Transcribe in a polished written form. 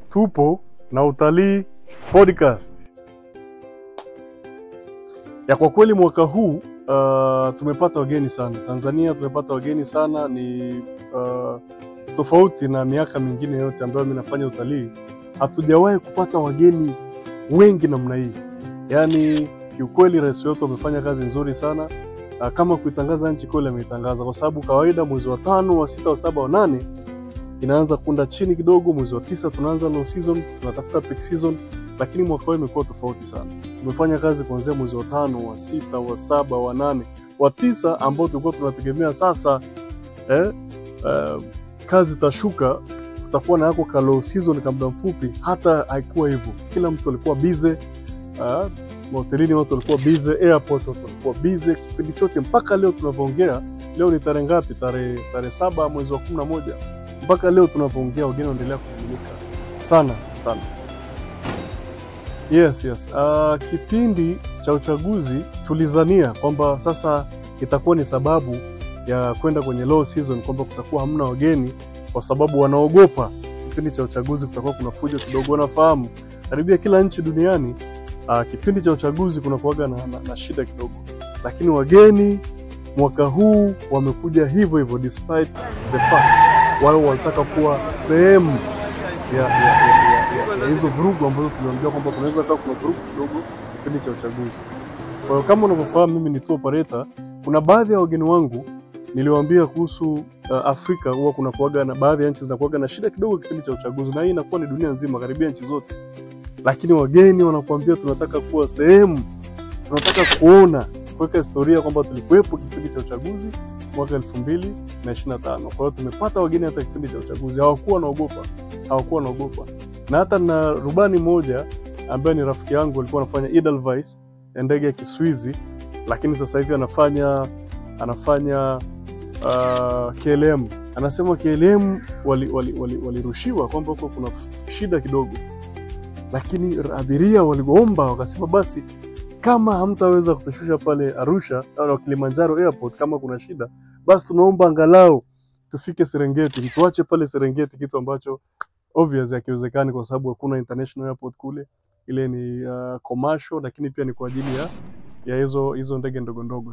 Tupo na Utalii Podcast. Ya kwa kweli mwaka huu tumepata wageni sana. Tanzania tumepata wageni sana, ni tofauti na miaka mingine yote ambayo mimi nafanya utalii. Hatujawahi kupata wageni wengi namna hii. Yaani kiukweli rais wetu amefanya kazi nzuri sana. Kama kuitangaza nchi kweli ameitangaza, kwa sababu kawaida mwezi wa 5, wa 6, wa 7, wa 8 inaanza kunda chini kidogo. Mwezi wa 9 tunaanza low season, tunatafuta peak season, lakini mwaka huu imekuwa tofauti sana. Tumefanya kazi kuanzia mwezi wa 5, wa 6, wa 7, wa 8, wa 9 ambao tulikuwa tunategemea sasa kazi itashuka, kutakuwa na yako ka low season kwa muda mfupi. Hata haikuwa hivyo, kila mtu alikuwa busy. Hotelini watu walikuwa busy, airport watu walikuwa busy kipindi chote mpaka leo tunavyoongea. Leo ni tarehe ngapi? Tarehe 7 mwezi wa 11. Mpaka leo tunavyoongea wageni wanaendelea kumiminika sana sana. Yes. Kipindi cha uchaguzi tulizania kwamba sasa itakuwa ni sababu ya kwenda kwenye low season, kwamba kutakuwa hamna wageni kwa sababu wanaogopa kipindi cha uchaguzi kutakuwa kuna fujo kidogo. Wanafahamu karibia kila nchi duniani kipindi cha uchaguzi kuna kuwaga na shida kidogo, lakini wageni mwaka huu wamekuja hivyo hivyo, despite the fact wao walitaka kuwa sehemu ya hizo vurugu ambazo tuliambiwa kwamba kunaweza kuwa kuna vurugu kidogo kipindi cha uchaguzi. Kwa hiyo kama unavyofahamu mimi ni tour operator. Kuna baadhi ya wageni wangu niliwaambia kuhusu Afrika huwa kuna kuwaga na baadhi ya nchi zinakuwaga na shida kidogo kipindi cha uchaguzi, na hii inakuwa ni dunia nzima, karibia nchi zote. Lakini wageni wanakuambia tunataka kuwa sehemu, tunataka kuona, kuweka historia kwamba tulikuwepo kipindi cha uchaguzi mwaka 2025. Kwa hiyo tumepata wageni hata kipindi cha uchaguzi, hawakuwa wanaogopa. Na hata na rubani moja ambaye ni rafiki yangu alikuwa anafanya Edelweiss, ndege ya Kiswizi, lakini sasa hivi anafanya KLM. Anasema KLM walirushiwa kwamba huko kuna shida kidogo, lakini abiria waliomba wakasema basi kama hamtaweza kutushusha pale Arusha au Kilimanjaro Airport kama kuna shida, basi tunaomba angalau tufike Serengeti, mtuache pale Serengeti, kitu ambacho obviously hakiwezekani kwa sababu hakuna international airport kule. Ile ni commercial, lakini pia ni kwa ajili ya hizo ndege ndogo ndogo.